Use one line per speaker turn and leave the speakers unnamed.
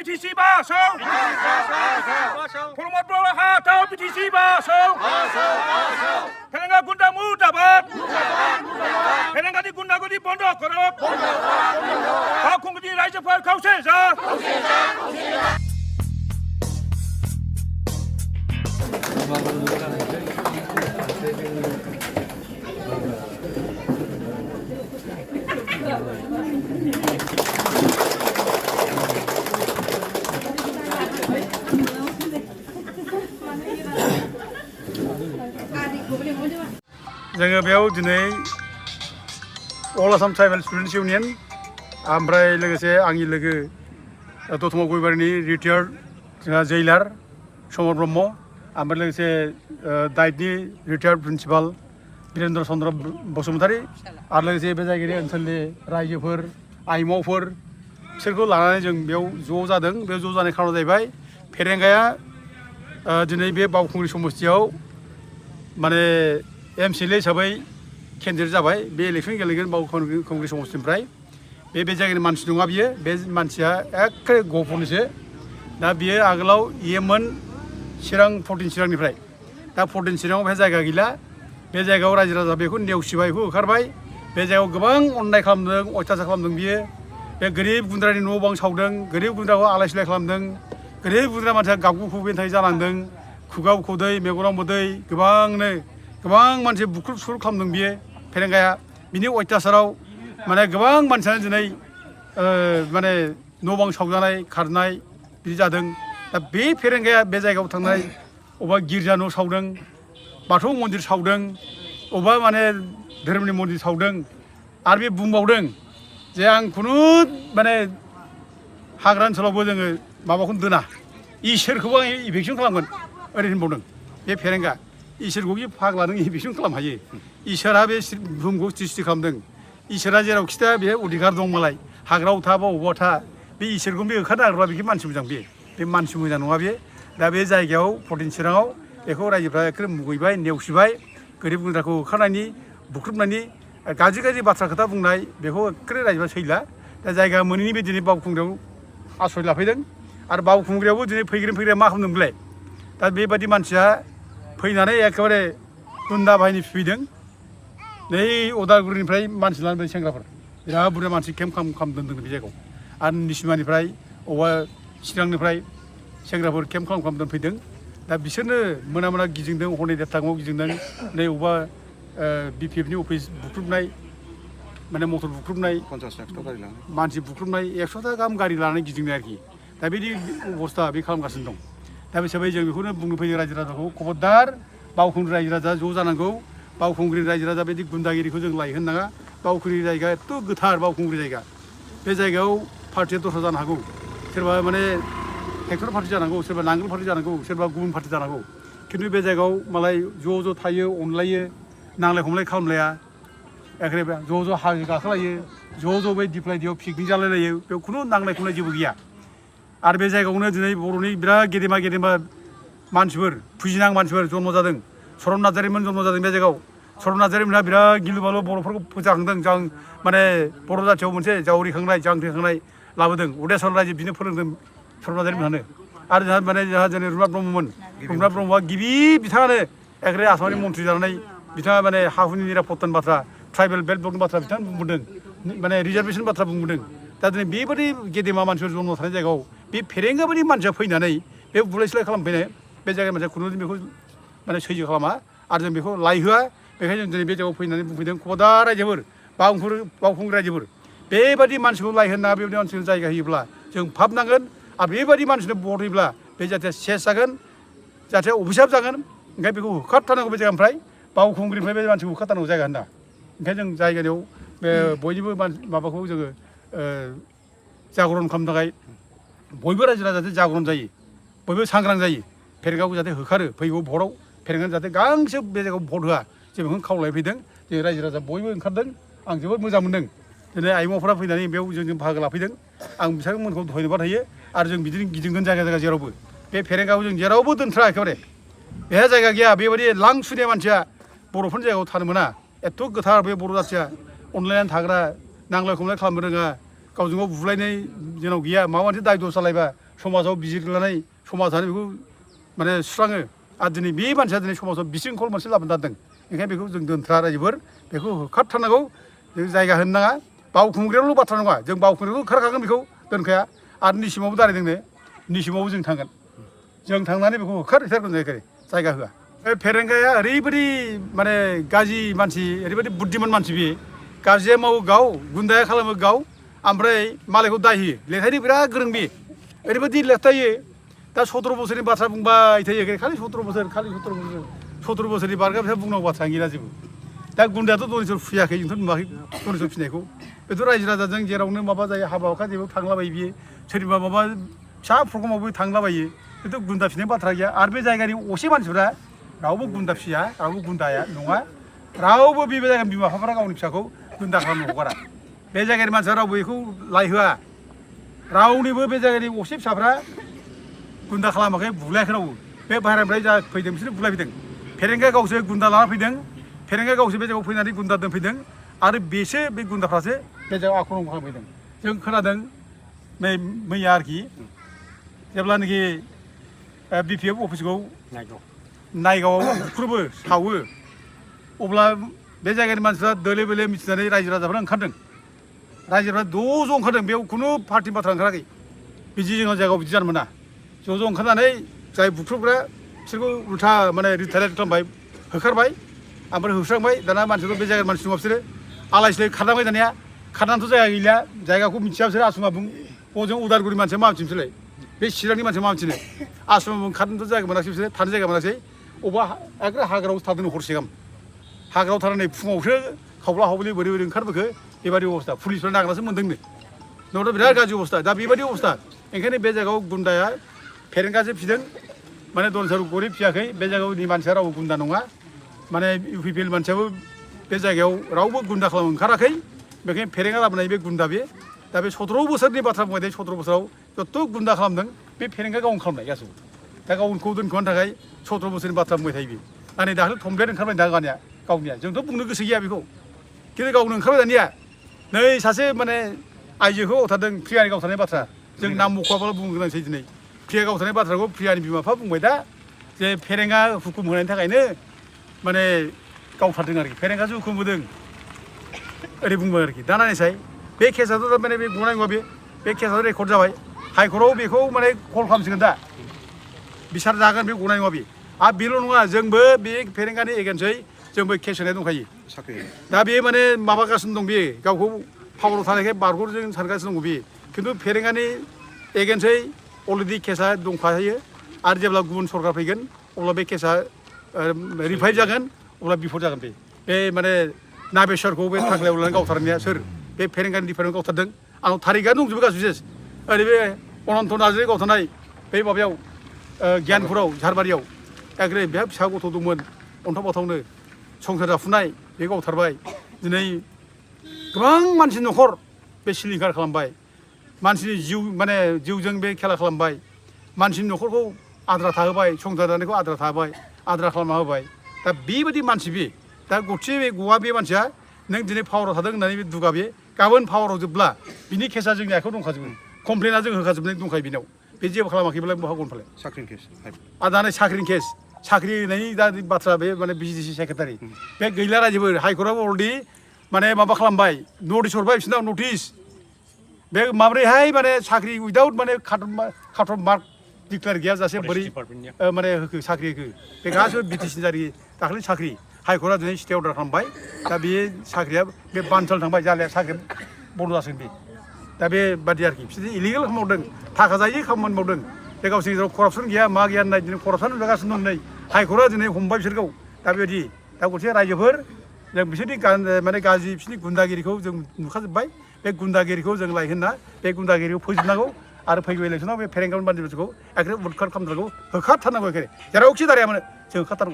BTC Basel. Format bola hatau BTC Basel. Penengah gunda mudabat. Penengah di gunda gudi pondok korok. Kau kung di raja fal kau seza. जोङो बेयाव दिनै अल Assam tribal students union ओमफ्राय लोगोसे आंनि लोगो दतमा गयबारिनि रिटायार्ड जोंहा जैलार समर ब्रह्म ओमफ्राय लोगोसे दाइटनि रिटायार्ड प्रिन्सिपाल वीरेन्द्र चन्द्र बसुमतारी आरो लोगोसे बे जायगानि ओनसोलनि रायजोफोर आइमफोर बिसोरखौ लानानै जों बेयाव ज' जादों। बे ज' जानाय खारना जाहैबाय फेरेंगाया दिनै बे बावखुंग्रि समस्तियाव माने एमसिएलए हिसाबै केन्डिडेट जाबाय। बे इलेक्सन गेलेगोन बावखुंग्रि समस्तिनिफ्राय बे जायगानि मानसि नङा बियो। बे मानसिया एखे गहपुरनिसो। दा बियो आगोलाव इएममोन चिरां 14 चिरांनिफ्राय। दा 14 चिराङाव बे जायगा गैला। बे जायगायाव रायजो राजा बेखौ नेवसिबाय, बेखौ होखारबाय। बे जायगायाव गोबां अननाय खालामदों, अयथासार खालामदों बियो। बे गोरिब गुन्द्रानि न' बां सावदों, गोरिब गुन्द्राखौ आलाय सिलाय खालामदों। गोरिब गुन्द्रा मानसिया गाबगु खुगैनाय जालांदों, खुगाव खुदै मेगनाव मोदै गोबां मानसि बुख्रुब सुख्रुब खालामदों बियो फेरेंगाया। बिनि अयथासाराव माने गोबां मानसियानो दिनै माने न' बां सावजानाय खारनाय बिदि जादों। दा बे फेरेंगाया बे जायगायाव थांनाय अबेबा गिर्जा न' सावदों, बाथौ मन्दिर सावदों, अबेबा माने धोरोमनि मन्दिर सावदों। आरो बे बुंबावदों जे आं खुनु माने हाग्रा ओनसोलावबो जोङो माबाखौनो दोना, इसोरखौबो आं इभिकसन खालामगोन ओरै होनबावदों बे फेरेंगा। इसोरखौ बे फाग्ला नों इभिकसन खालामनो हायो। इसोरा बे बुहुमखौ सृष्टि खालामदों। इसोरा जेरावखि था बे अधिकार दं मालाय, हाग्रायाव था बा अबावबा था, बे इसोरखौ बे होखारनो हाग्रा बेखौ मानसि मोजां बे मानसि मोजां नङा बे। दा बे जायगायाव 14 चिराङाव बेखौ रायजोफ्रा एखे मुगैबाय, नेवसिबाय। गोरिब गुन्द्राखौ होखारनायनि, बुख्रुबनायनि गाज्रि बाथ्रा खोथा बुंनाय बेखौ एखे रायजोफ्रा सैला। दा जायगा मोनैनि बे दिनै बावखुंग्रियाव आश्रय लाफैदों। आरो बावखुंग्रियावबो दिनै फैग्राया मा खालामदों बेलाय? दा बेबायदि मानसिया फैनानै एखेबारे गुन्दा बाहिनी फैदों। नै उदालगुरिनिफ्राय मानसि लानानै सेंग्राफोर बिराद बुरजा मानसि केम्प खालामदों बे जायगायाव। आरो निसिमानिफ्राय अबेबा चिरांनिफ्राय सेंग्राफोर केम्प खालाम दोनफैदों। दा बिसोरनो मोना गिदिंदों, हरनै देरथाङाव गिदिंदों। नै अबेबा बिपिएफनि अफिस बुख्रुबनाय, माने मटर बुख्रुबनाय, 50 लाख गारि लानानै मानसि बुख्रुबनाय, 100टा गाहाम गारि लानानै गिदिंनाय आरोखि। दा बिदि अबस्था बे खालामगासिनो दं। दा बे हिसाबै जों बेखौनो बुंनो फैयो रायजो राजाखौ, खबरदार बावखुंग्रि रायजो राजा ज' जानांगौ। बावखुंग्रि रायजो राजा बिदि गुन्दागिरिखौ जों लायहोनो नाङा। बावखुंग्रि जायगा एथ' गोथार बावखुंग्रि जायगा। बे जायगायाव पार्टिया दस्रा जानो हागौ, सोरबा माने ट्रेक्टर पार्टि जानांगौ, सोरबा नांगोल पार्टि जानांगौ, सोरबा गुबुन पार्टि जानांगौ। खिन्थु बे जायगायाव मालाय ज' थायो, अनलायो, नांलाय खमलाय खालामलाया। एखेबारे ज' हाजो गाखोलायो, ज' बै दिप्लाय दैयाव पिकनिक जालायलायो। बेयाव खुनु नांलाय खमलाय जेबो गैया। आरो बे जायगायावनो दिनै बर'नि बिराद गेदेमा मानसिफोर, फुजिनां मानसिफोर जन्म जादों। चरन नार्जारिमोन जन्म जादों बे जायगायाव। चरन नार्जारिमोनहा बिराद गिलु बालु बर'फोरखौ फोजाखांदों। माने बर' जाथियाव मोनसे जावरिखांनाय, जांख्रिखांनाय लाबोदों। उदेस्वर रायजो बिनो फोरोंदों चरन नार्जारिमोनहानो। आरो जोंहा दिनै रुपनाथ ब्रह्ममोन। रुपनाथ ब्रह्मआ गिबि बिथाङानो एखेबारे आसामनि मन्थ्रि जानानै बिथाङा माने हा हुनि निरापत्तानि बाथ्रा, ट्राइबेल बेल्ट ब्लकनि बाथ्रा बिथाङा बुंबोदों, माने रिजार्भेसन बाथ्रा बुंबोदों। दा दिनै बेबायदि गेदेमा मानसिफोर जन्म थानाय जायगायाव बे फेरेंगा बायदि मानसिया फैनानै बे बुलाय सुलाय खालामफैनाय, बे जायगानि मानसिया खुनु बेखौ माने सैज्य खालामा। आरो जों बेखौ लायहोआ। बेखायनो जों दिनै बे जायगायाव फैनानै बुंफैदों, खबरदार रायजोफोर, बावखुंग्रि रायजोफोर, बेबायदि मानसिखौ लायहोनो नाङा। बेबायदि मानसिखौ जायगा होयोब्ला जों भाबनांगोन। आरो बेबायदि मानसिनो भट होयोब्ला बे जाहाथे सेस जागोन, जाहाथे अभिसाब जागोन। ओंखायनो बेखौ होखारथारनांगौ बे जायगानिफ्राय, बावखुंग्रिनिफ्राय बे मानसिखौ होखारथारनांगौ जायगा होनना। ओंखायनो जों जायगायाव बे बयनिबो माबाखौ जोङो जागरन खालामनो थाखाय बयबो रायजो राजा जाहाथे जागरन जायो, बयबो सांग्रां जायो। फेरेंगाखौ जाहाथे होखारो फैगौ भटआव। फेरेंगानो जाहाथे गांसो बे जायगायाव भट होआ, जों बेखौनो खावलायफैदों। जों रायजो राजा बयबो ओंखारदों। आं जोबोद मोजां मोनदों दिनै आइमफोरा फैनानै बेयाव जों बाहागो लाफैदों। आं बिथांमोनखौ धन्यबाद होयो। आरो जों बिदिनो गिदिंगोन जायगा जेरावबो। बे फेरेंगाखौ जों जेरावबो दोनथ्रा एखेबारे। बेहा जायगा गैया। बेबायदि लांसुनिया मानसिया बर'फोरनि जायगायाव थानो मोना। एथ' गोथार बे बर' जाथिया, अनलायनानै थाग्रा, नांलाय खमलाय खालामनो रोङा, गावजों गाव बुलायनाय जोंनाव गैया। माबा मोनसे दाय दस जालायबा समाजाव बिजिरनानै समाजानो बेखौ माने सुस्राङो आरो दिनै बे मानसिया दिनै समाजाव बिसिंखल मोनसे लाबोनो दादों ओंखायनो बेखौ जों दोनथ्रा रायजोफोर बेखौ होखारथारनांगौ जों जायगा होनो नाङा बावखुंग्रियावल' बाथ्रा नङा जों बावखुंग्रियावल' होखारखागोन बेखौ दोनखाया आरो निसिमावबो दारायदोंनो निसिमावबो जों थांगोन जों थांनानै बेखौ होखारथारगोन जायगा होआ बे फेरेंगाया ओरैबायदि माने गाज्रि मानसि ओरैबायदि बुद्धिमान मानसि बे गाज्रिया मावो गाव गुन्दाया खालामो गाव ओमफ्राय मालायखौ दाय होयो लेखायनो बिराद गोरों बे ओरैबायदि लेखायो दा 17 बोसोरनि बाथ्रा बुंबाय थायो खालि 17 बोसोर खालि 17 बोसोरनि बारगा फिसा बुंनांगौ बाथ्रा गैला जेबो दा गुन्दायाथ' दनेसर फुयाखै जोंथ' नुवाखै दनेसर फिनायखौ बेथ' रायजो राजाजों जेरावनो माबा जायो हाबा हुखा जेबो थांलाबायो बियो सोरनिबा माबा फिसा प्रग्रामावबो थांलाबायो बेथ' गुन्दा फिनाय बाथ्रा गैया आरो बे जायगानि असे मानसिफ्रा रावबो गुन्दा फिया रावबो गुन्दाया नङा रावबो बे जायगानि बिमा बिफाफ्रा गावनि फिसाखौ गुन्दा खालामनो हगारा बे जायगानि मानसिया रावबो बेखौ लाय होआ रावनिबो बे जायगानि असे फिसाफ्रा गुन्दा खालामाखै बुलायाखै रावबो बे बाहेरानिफ्राय जा फैदों बिसोर बुलायफैदों फेरेंगा गावसो गुन्दा लाना फैदों फेरेंगा गावसो बे जायगायाव फैनानै गुन्दा दोनफैदों आरो बेसो बे गुन्दाफ्रासो बे जायगायाव आक्रमण खालामफैदों जों खोनादों मैया आरोखि जेब्लानाखि BPF अफिसखौ नायगावआव बुख्रुबो सावो अब्ला बे जायगानि मानसिफ्रा दोले बेले मिथिनानै रायजो राजाफ्रा ओंखारदों रायजोफ्रा ज' ओंखारदों बेयाव खुनु पार्टिनि बाथ्रा ओंखाराखै बिदि जोंनाव जायगायाव बिदि जानो मोना ज' ओंखारनानै जाय बुख्रुबग्रा बिसोरखौ उल्था माने रिटायार खालामबाय होखारबाय ओमफ्राय होस्रांबाय दाना मानसिफ्रा बे जायगानि मानसि नङा बिसोरो आलाय सिलाय खारनांबाय दानिया खारनानैथ' जायगा गैला जायगाखौ मिथिया बिसोर आसुमा बुं हजों उदालगुरि मानसिया मा मिथिनोसैलाय बे चिरांनि मानसिया मा मिथिनो आसुमा बुं खारनोथ' जायगा मोनाखै बिसोरो थानो जायगा मोनाखै अबा एग्रा हाग्रायावसो थादों हरसे गाहाम हाग्रायाव थानानै फुङावसो खावब्ला हावब्लि बोरै बोरै ओंखारबोखो बेबायदि अबस्था पुलिसफ्रा नागिरनासो मोन्दोंनो नङाबा बिराद गाज्रि अबस्था दा बेबायदि अबस्था ओंखायनो बे जायगायाव गुन्दाया फेरेंगासो फिदों माने दनसर गरिब फियाखै बे जायगानि मानसिया रावबो गुन्दा नङा माने UPPL मानसियाबो बे जायगायाव रावबो गुन्दा खालामनो ओंखाराखै बेखायनो फेरेंगा लाबोनाय बे गुन्दा बे दा बे 17 बोसोरनि बाथ्रा बुंबाय 17 बोसोराव जत' गुन्दा खालामदों बे फेरेंगा गावनो खालामनाय गासैबो दा गावखौ दोनखोमानो थाखाय 17 बोसोरनि बाथ्रा बुंबाय थायो बे दा नै दाख्लै थमब्लेट ओंखारबाय दा गावनिया जोंथ' बुंनो गोसो गैया बेखौ खिन्थु गावनो ओंखारबाय दानिया नै सासे माने आइजोखौ गावथारदों प्रियानि गावथारनाय बाथ्रा जों नाम मख'आबाल' बुंनो गोनांसै दिनै प्रिया गावथारनाय बाथ्राखौ प्रियानि बिमा बिफा बुंबाय दा जे फेरेंगा हुकुम होनायनि थाखायनो माने गावथारदों आरोखि फेरेंगासो हुकुम होदों ओरै बुंबाय आरोखि दा नायसाय बे केसाथ' माने बे गनाय नङा बे केसाथ' रेकर्ड जाबाय हाइकर्टआव बेखौ माने कल खालामसिगोन दा बिसार जागोन बे गनाय नङा बे आरो बेल' नङा जोंबो बे फेरेंगानि एगेन्स्टै जोंबो केस होनाय दंखायो दा बे माने माबागासिनो दं बे गावखौ पावाराव थानायखाय बारग'जों सानगासिनो दङ बे खिन्थु फेरेंगानि एगेन्स्टै अलरेडि केसा दंखायो आरो जेब्ला गुबुन सरकार फैगोन अब्ला बे केसा रिभाइभ जागोन अब्ला बिफद जागोन बे माने नाबेसरखौ बे थांलायाव लानानै गावथारनाया सोर बे फेरेंगानि डिपार्टमेन्ट गावथारदों आंनाव थारिखआनो दंजोबो गासिबो ओरै बे अनन्त नार्जारि गावथारनाय बे माबायाव गियानपुराव झारबारियाव एग्रे बेहा फिसा गथ' दंमोन अन्थाव बाथावनो संसार जाफुनाय बे गावथारबाय दिनै गोबां मानसिनि न'खर बे सिलिंखार खालामबाय मानसिनि जिउ माने जिउजों बे खेला खालामबाय मानसिनि न'खरखौ आद्रा थाहोबाय संसार जानायखौ आद्रा खालामना होबाय दा बेबायदि मानसि बे दा गथि बे गवा बे मानसिया नों दिनै पावाराव थादों होननानै बे दुगा बे गाबोन पावाराव जोबब्ला बिनि केसा जोंनि आखायाव दंखाजोबो कमप्लेना जों होखाजोबनाय दंखायो बेनाव बे जेबो खालामाखैब्ला बहा गनफालाय
साख्रिनि केस
आरो दाना साख्रिनि केस साख्रि होनायनि दा बाथ्रा बे माने BJDC सेक्रेटारि बे गैला रायजोबो हाइकर्टआबो अलरेडि माने माबा खालामबाय नटिस हरबाय बिसोरनाव नटिस बे माब्रैहाय माने साख्रि उइदाउट माने काट मार्क डिक्लेयार गैयाजासे बोरै माने होखो साख्रि होखो बे गासिबो BTC जारि दाखालि साख्रि हाइकर्टआ दिनै स्टे अर्डार खालामबाय दा बे साख्रिया बे बानसाल थांबाय जालिया साख्रि बन्द जासिगोन बे दा बेबादि आरोखि बिसोर इलिगेल खामानि मावदों थाखा जायै खामानि मावदों बे गावसोरनि गेजेराव करापसन गैया मा गैया होननाय दिनै करापसन नुजागासिनो दं नै हाइकर्टआ दिनै हमबाय बिसोरखौ दा बेबायदि दा गंसे रायजोफोर जों बिसोरनि माने गाज्रि बिसोरनि गुन्दागिरिखौ जों नुखाजोब्बाय बे गुन्दागिरिखौ जों लायहोना बे गुन्दागिरिखौ फोजोबनांगौ आरो फैगौ इलेक्सनाव बे फेरेंगानि बान्दिफोरखौ एखेबारे उदखार खालामनांगौ होखारथारनांगौ एखेबारे जेरावखि दाराया मानो जों होखारथारनांगौ